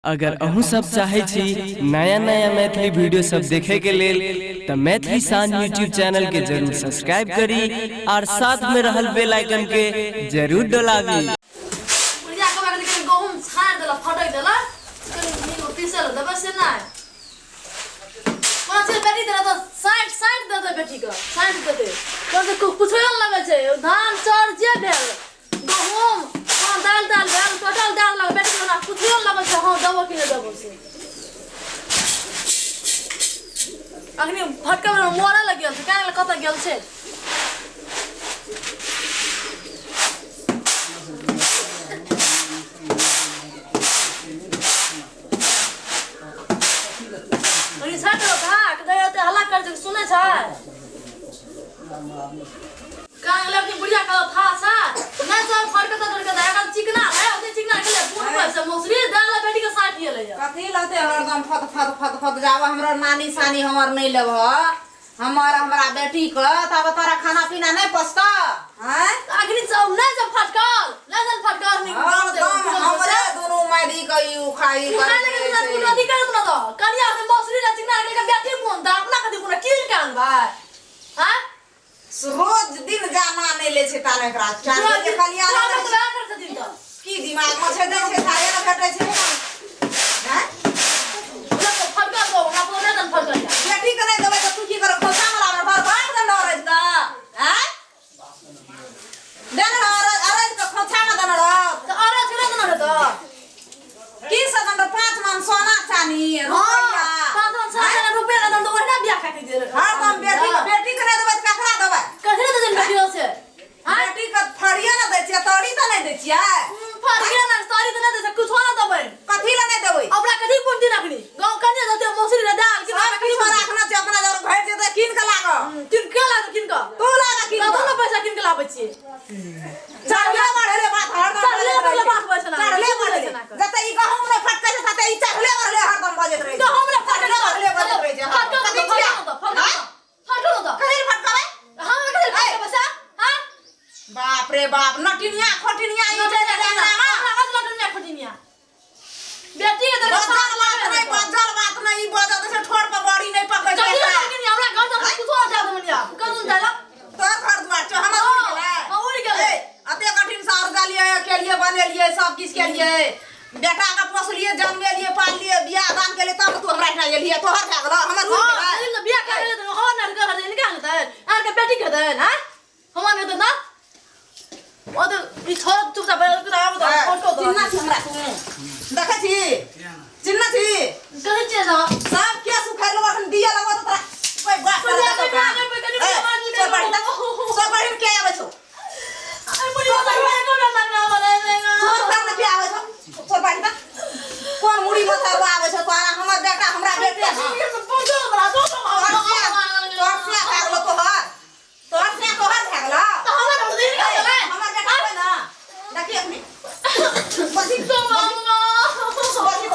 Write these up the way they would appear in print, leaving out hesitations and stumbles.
अगर अहूँ सब चाहे छी नया नया मैथिली वीडियो सब देखे के लेल त मैथिली शान यूट्यूब चैनल के जरूर सब्सक्राइब करी और साथ में रहल बेल आइकन के जरूर डोलाबी। बुढ़िया के कनी गहूम छानि देलक, फटकि देलक, कनी मिल पीसै लए देबै से नहि। कोनो चीज बेटी देलक तऽ साँठि साँठि देतै बेटीके, साँठि देतै। कोनो चीज कुछो नहि लगै छै, धान चाउर जे भेल, गहूम, हँ दालि तालि भेल, टोटल दए देलक बेटीके, ओना कुछो नहि लगै छै, हँ देबो कि नहि देबो से। अखनी फटका मरऽ लए गेल छै, केना गेलै कतऽ गेल छै। सुनै छै कान लग बुढ़िया का था सा ना सब फड़के तो धड़के एकर चिकना है ओते चिकना के पूर पर से मौसरी दाल बेटी के साथ गेलै। कथी लगते हरदम फत फत फत फत जाब हमरा नानी सानी हमर नहीं लेबह हमर हमरा बेटी के तब तोरा खाना पीना नहीं पचता हैं। अखनी सब नहीं सब फटकल नहीं सब फटकल नहीं हरदम हमरे दुनू मारी के ई उखाई कर के नदी कर ना तो कनिया से मौसरी ना चिकना के बेटी मोन दा अपना कथी कोनो कीन के अनबा हां। रोज दिन जाना नहीं ले छै ताने एकरा चार बजे खलिया की दिमाग में छै दै छै खाए ना भेटै छै हैं बेटी के नहीं देबै त तू की करब खोसा वाला में भर भाग दे नरज द हैं देन अरज अरज के खोछा में देन रह की से देन 5 मन सोना चानी रुपैया हरदम बेटी बेटी के नहीं देबै त ककरा देबै बेटी के फड़िया ना दै छियै तड़ी त नहीं दै छियै कथी ला नहीं देबै सब किछु राखना छै अपना जर घट जेतै कीन के लाग तू लाग कीन के पैसा किन के लाबै छियै। चढ़ले बढ़ले बात हरदम चढ़ले बढ़ले बात होइ छै ना। चढ़ले बढ़ले जते ई गहूम नै फटकै छै तते ई चढ़ले बढ़ले हरदम बजैत रहै छै। गहूम नै फटकै चढ़ले बढ़ले बजैत रहै छै हरदम। फटकल कथी तऽ छियै? फटकल तऽ आँय? फटकल तऽ कथी लए फटकबै? हम कथी लए फटकबै से? हाँ? बाप रे बाप नटिनिया खोटिनिया ई चलि गेलै अंगनामे। हमरा आवाज नटिनिया खोटिनिया। बेटी के तऽ बजल बात नहि बजल बात नहि ई बजल छै ठोर पर बड़ी नहि पकै छै कथी लए एकरा। फटकनी? हमरा घर तऽ कुछो नहि जायब मनिया। कथी लए जायब? तोहर घर दुआर छौ हमर उड़ि गेलै। हाँ, उड़ि गेलै। ए, अते कठिन से अरजलियै केलियै बनेलियै सब किछु केलियै बेटा के पोसलियै जन्मेलियै पाललियै बियाह दान केलियै तब तू हमरा एहिठाम एलियै तोहर भए गेलौ हमर उड़ि हाँ, गेलै। एहिमे बियाह कए गेलै तऽ हमर नहि घर हेतै, हिनका हेतै। अहाँके बेटीके हेतै, हाँ? हमर नहि हेतै ना? ओ तऽ ई छोड़ चुपचाप बैठ के आबू तऽ फोटो दऽ। चिन्ना छी हमरा तू देखै छी चिन्ना छी कहै छियै ने। सब केस उखाड़ि लेबो अखन दिया लगबो तऽ तोरा कोइ बात कोइ करे बात तऽ नहि, कोइ कनि ए, आवाज निकालि चल बढ़ी लेबो। तक चल बढ़ी के आबै छौ अरे बुढ़िया तऽ एको बेर लगना बनै छै ना। चल बढ़ी के आबै छौ चल बढ़ी तक कोन मुड़ी मथरवा आबै छौ तोरा हमर बेटा हमरा बेटे तोहर से भए गेलौ तोहर तोहर से तोहर भए गेलौ हमर बेटा होय ना देखी अखनी बजी बजी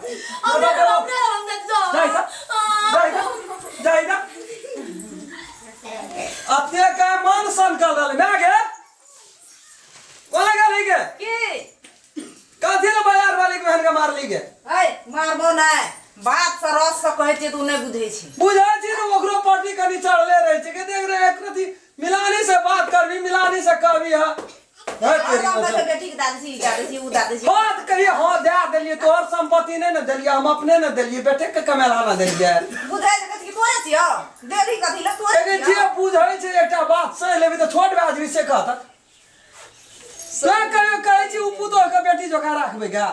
अपने हम देख जाओ जाई जा अपने का मन सनकल रहल मैं गे कोला गेली गे की कथी ले बाजार वाली के बहन के मारली गे है मारबो नै बात से रस से कहै छियै तू नै बुझै छी। बुझै छी ने ओकरो पटी कनी चढ़ले रहै छै के देख रे एक रति मिलानी से बात करबी मिलानी से कहबी हा है तेरी हम बेटी के दादी छी दादी छी उ दादी छी बात कहिए हां दे देलिए तोहर संपत्ति नै ने देलिए हम अपने ने देलिए बेटे के कमेला ना देलिए बुझै छै कथी तोरे छियौ देली कथी ले तोरे लेकिन जे बुझै छै एकटा बात सही लेबी तऽ छोट भाई से कहत से कहियो कहै छी उ पुतोह के बेटी जोका राखबै गा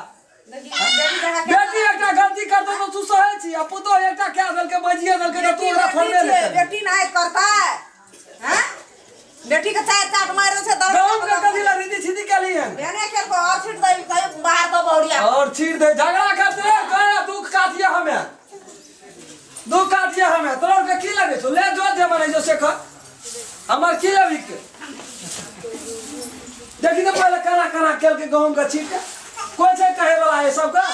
बेटी एकटा गलती करतौ तऽ तू सहै छी आ पुतोह एकटा कए देलकै बजिए देलकै तऽ तू ओकरा छोड़बे नहि करबी। बेटी नहि करतै हैं बेटी के चार चाट मारि छै दर गाँव के कथी ला रीति छीति केली हन बेने खेल को और छीट दे कहीं बाहर दो बौड़िया और छीट दे झगड़ा करते कहे दुख काटिए हमें दुख काटिए हमें तोरा के की लगे छौ ले जो जे मने जो से कर हमर की लेबी के देखी तो पहले कना कना केल के गहूम के छीट के कोई छै कहे वाला है सब का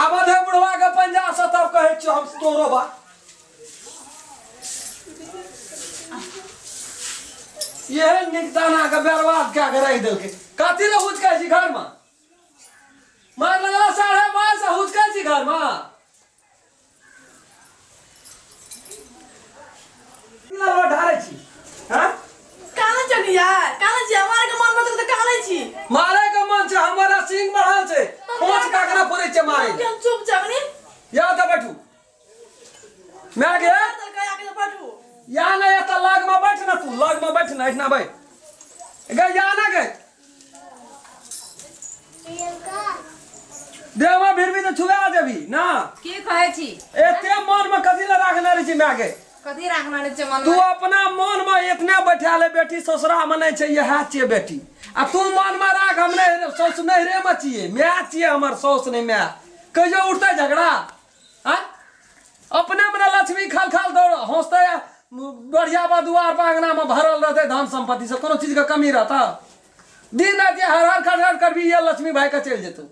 आबद है बुढ़वा के पंजाब से तब कहे छियो हम तोरो बा ये निकताना के बर्बाद क्या के रख देलके कथी ले हुचकै छी घर में मार लगला 5:30 से हुचकै छी घर में ललवा ढारै छी हां काने चली यार काने छी हमारे के मन में तो काने छी मारे के मन छै हमरा सिंह बढ़ल छै पांच काकरा फोड़ै छै मारे हम चुप चाप नी या त बैठू मैं गे बैठू या ना या त लग में बैठ ना तू लग में बैठ ना एठना बैठ गे या ना गे देह में फिर भी तो छुआ देबी ना की कहै छी एते मन में कथी ले राखने रहै छी my के कथी राखना रहै छै मन तू अपना मन में इतने बैठा ले बेटी ससुरा में नहीं छै इएह छियै बेटी आ तू मन में राख हम नहीं सौस नहिरे में छियै my छियै हमर सौस नहीं my कहियो उठतै झगड़ा आ अपने में लक्ष्मी खाल खाल दौड़ हंसतै बढ़िया बा दुआर पर अंगना में भरल रहतै धन संपत्ति से कोनो चीज के कमी रहता दिन राति हर हर खर खर करबी ये लक्ष्मी भाई के चलि जेतौ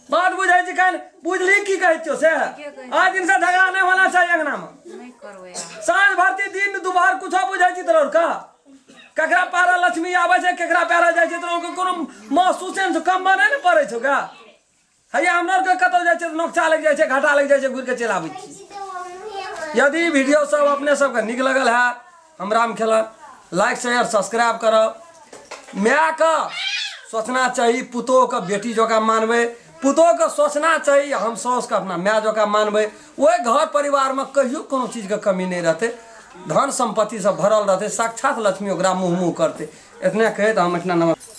बात बुझै छी काल्हि बुझली की कहै छियौ से आज दिन से झगड़ा नहीं होना चाहिए अंगना में नहीं करबै साँझ भरती दिन दुपहर कुछो बुझै छी तोरा का ककरा पारा लक्ष्मी आबै छै ककरा पारा जाइ छै तोरा के कोनो महसूसे नहि छौ कम नहि ने पड़ै छौ का हैया हमरा आरके कतौ जाइ छै तऽ नोकचा लागि जाइ छै घाटा लागि जाइ छै घुरि के चलि आबै छी। यदि वीडियो सब अपने सबके नीक लगल है हमरा खेला लाइक शेयर सब्सक्राइब करब। मायके सोचना चाही पुतोहके बेटी जकाँ मानबै पुतोहके सोचना चाही हम साउसके अपना my जकाँ मानबै ओहि घर परिवारमे कहियो कोनो चीजके कमी नहि रहतै धन संपत्ति सब भरल रहतै साक्षात लक्ष्मी ओकरा मुँह मुँह करतै। इतने कहैत हम एतना नमस्कार।